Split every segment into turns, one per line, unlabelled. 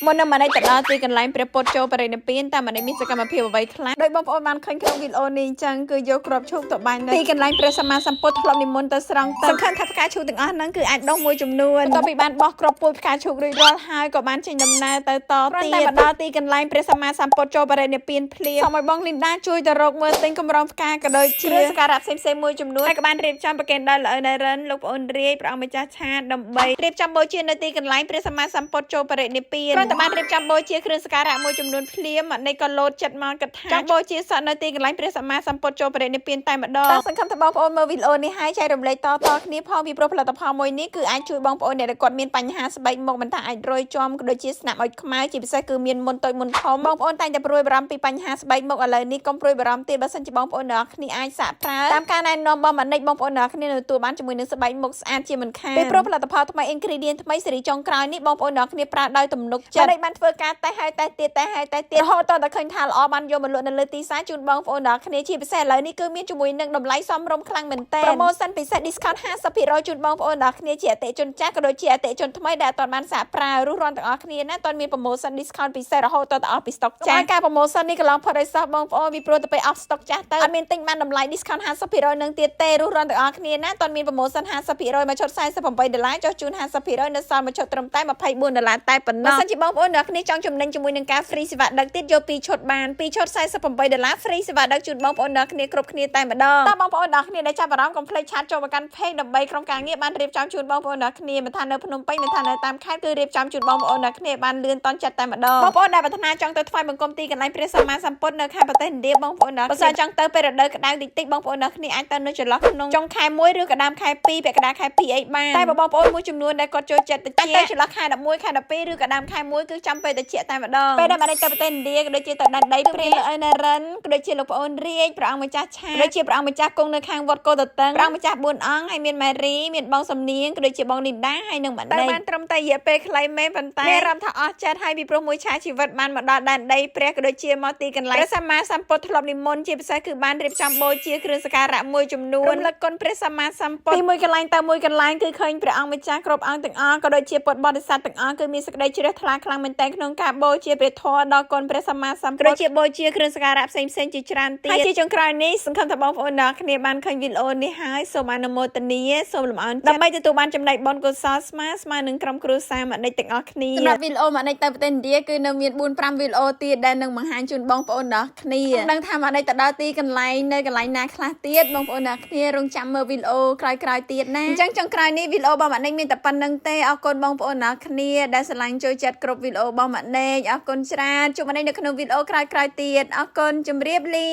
មុននឹងម៉ានិចទៅដល់ទីកន្លែងព្រះពុទ្ធចូលបរិនិព្វានតាមម៉ានិចមានសកម្មភាពអ្វីខ្លះដោយបងប្អូនបានឃើញក្នុងវីដេអូនេះអញ្ចឹងគឺយកគ្រាប់ឈូកទៅបាញ់នៅទីកន្លែងព្រះសម្មាសម្ពុទ្ធធ្លាប់និមន្តទៅស្រង់ទឹកសំខាន់ថាផ្កាឈូកទាំងអស់ហ្នឹងគឺអាចដុះមួយចំនួនបន្ទាប់ពីបានបោះគ្រាប់ពូជផ្កាឈូករួចរាល់ហើយក៏បានចេញដំណើរទៅតទៀតតែមកដល់ទីកន្លែងព្រះសម្មាសម្ពុទ្ធចូលបរិនិព្វានភ្លាមសូមឲ្យបងលីនដាជួយទៅរកមើលទិញកម្រងផ្កាក៏ដូចជាគ្រឿងសក្ការៈផ្សេងៗមួយចំនួនហើយក៏បានរៀបចំប្រគេនដល់លោកឪណរិនលោកប្អូនរាយព្រះអង្គម្ចាស់ឆាតដើម្បីរៀបចំបូជានៅទីកន្លែងព្រះសម្មាសម្ពុទ្ធចូលបរិនិព្វានគ្រាន់តែបានរៀបចំបូជាគ្រឿងសក្ការៈមួយចំនួនភ្លាមអនេះក៏លោតចិត្តមកកថាចង់បូជាសក់នៅទីកន្លែងព្រះសម្មាសម្ពុទ្ធចូលបរិនិព្វានតែម្ដងតោះសង្ឃឹមថាបងប្អូនមើលវីដេអូនេះហើយចែករំលែកតៗគ្នាផងពីព្រោះផលិតផលមួយនេះគឺអាចជួយបងប្អូនអ្នកដែលគាត់មានបញ្ហាស្បែកមុខមិនថាអាចរយជាំក៏ដូចជាស្នាមអុចខ្មៅជាពិសេសគឺមានមុនតូចមុនធំបងប្អូនតែងតែព្រួយបារម្ភពីបញ្ហាស្បែកមុខឥឡូវនេះកុំព្រួយបារម្ភទៀតបើសិនជាបងប្អូនអ្នកគ្នាអាចសាកប្រើតាមការណែនាំរបស់ម៉ានិចបងប្អូនអ្នកគ្នានឹងទទួលបានជាមួយនឹងស្បែកមុខស្អាតជាមិនខានពីព្រោះផលិតផលថ្មី ingredient ថ្មីស៊េរីចុងក្រោយនេះបងប្អូនអ្នកគ្នាប្រើដោយទំនុកចិត្តម៉ានិចបានធ្វើការតេស្តហើយតេស្តទៀតតេស្តហើយតេស្តទៀតរហូតដល់តែឃើញថាល្អបានយកមកលក់នៅលើទីផ្សារជូនបងប្អូនអ្នកគ្នាជាពិសេសឥឡូវនេះគឺមានជាមួយនឹងតម្លៃសមរម្យខ្លាំងមែនទែន promotion ពិសេស discount 50%ជូនបងប្អូនអ្នកគ្នាជាអតិថិជនចាស់ក៏ដូចជាអតិថិជនថ្មីដែលអត់ទាន់បានសាកប្រើរុះរាន់ទាំងអស់គ្នាណាតន់មាន promotion discount ពិសេសរហូតដល់អស់ពី stock ចាស់ការ promotion នេះកន្លងផុតឲ្យសោះបងប្អូនពីព្រោះទៅពេលអស់ stock ចាស់ទៅអត់មានទិញបានតម្លៃ discount 50%នឹងទៀតទេរុះរាន់ទាំងអស់គ្នាណាតន់មាន promotion 50%មួយឈុត48ដុល្លារចុះជូន50%នៅសល់មួយឈុតត្រឹមតែ24ដុល្លារតែប៉ុណ្ណោះបើសិនជាបងប្អូនអ្នកគ្នាចង់ចំណេញជាមួយនឹងការ free សេវាដឹកទៀតយក2ឈុតបាន2ឈុត48ដុល្លារ free សេវាដឹកជូនបងប្អូនអ្នកគ្នាគ្រប់គ្នាតែម្ដងតើបងប្អូនអ្នកគ្នាដែលចាប់អារម្មណ៍កុំភ្លេច chat ចូលមកកាន់ page ដើម្បីក្រុមការងារបានរៀបចំជូនបងប្អូនអ្នកគ្នាមិនថានៅភ្នំពេញមិនថានៅតាមខេត្តគឺរៀបចំជូនបងប្អូនអ្នកគ្នាបានលឿនតន់ចិត្តតែម្ដងបងប្អូនដែលប្រាថ្នាចង់ទៅថ្វាយបង្គំទីកន្លែងព្រះសម្មាសម្ពុទ្ធនៅខាងប្រទេសឥណ្ឌាបងប្អូនអ្នកបើសិនចង់ទៅពេលរដូវក្តៅតិចតិចបងប្អូនអ្នកគ្នាអាចទៅនៅចន្លោះក្នុងចុងខែ1ឬក៏ដើមខែ2ពាក់កណ្ដាលខែ2អីបានតែបើបងប្អូនមួយចំនួនដែលគាត់ចូលចិត្តតិចទៅចន្លោះខែ11ខែ12ឬក៏ដើមខែ1គឺចាំពេលតិចតែម្ដងពេលដែលបានទៅប្រទេសឥណ្ឌាក៏ដូចជាទៅដែនដីព្រះអនរិនក៏ដូចជាលោកប្អូនរាជព្រះអង្គម្ចាស់ឆាដូចជាព្រះអង្គម្ចាស់គង់នៅខាងវត្តកោតតឹងព្រះអង្គម្ចាស់4អង្គហើយមានម៉ារីមានបងសំនៀងក៏ដូចជាបងលីនដាហើយនិងម៉ាណេបានត្រឹមតែរយៈពេលខ្លីមែនប៉ុន្តែមានអារម្មណ៍ថាអស់ចិត្តហើយពីព្រោះមួយឆាជីវិតបានមកដល់ដែនដីព្រះក៏ដូចជាមកទីកន្លែងព្រះសម្មាសម្ពុទ្ធធ្លាប់និមន្តជាពិសេសគឺបានរៀបចំបូជាគ្រឿងសក្ការៈមួយចំនួនរំលឹកគុណព្រះសម្មាសម្ពុទ្ធពីមួយកន្លែងទៅមួយកន្លែងគឺឃើញព្រះអង្គម្ចាស់គ្រប់អង្គទាំងអស់ក៏ដូចជាពុទ្ធបរិស័ទទាំងអស់គឺមានសេចក្តីជ្រះថ្លាខ្លាំងមែនទែនក្នុងការបូជាព្រះធម៌ដល់គុណព្រះសម្មាសម្ពុទ្ធក៏ដូចជាបូជាគ្រឿងសក្ការៈផ្សេងៗជាច្រើនទៀតហើយជាចុងក្រោយនេះសង្ឃឹមថាបងប្អូនអ្នកគ្នាបានឃើញវីដេអូនេះហើយសូមអនុមោទនាសូមលំអោនចិត្តដើម្បីទទួលបានចំណែកបុណ្យកុសលស្មើស្មើនឹងក្រុមគ្រួសារម៉ានិចទាំងអស់គ្នាសម្រាប់វីដេអូម៉ានិចទៅប្រទេសឥណ្ឌាគឺនៅមាន4 5វីដេអូទៀតដែលនឹងបង្ហាញជូនបងប្អូនដល់គ្នាដឹងថាម៉ានិចទៅដល់ទីកន្លែងនៅកន្លែងណាខ្លះទៀតបងប្អូនអ្នកគ្នារងចាំមើលវីដេអូក្រោយៗទៀតណាអញ្ចឹងចុងក្រោយនេះវីដេអូរបស់ម៉ានិចមានតែប៉ុណ្្នឹងទេអរគុណបងប្អូនអ្នកគ្នាដែលស្រឡាញ់ចូលចិត្តគ្រប់វីដេអូរបស់ម៉ានិចអរគុណច្រើនជួបម៉ានិចនៅក្នុងវីដេអូក្រោយៗទៀតអរគុណជម្រាបលា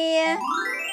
។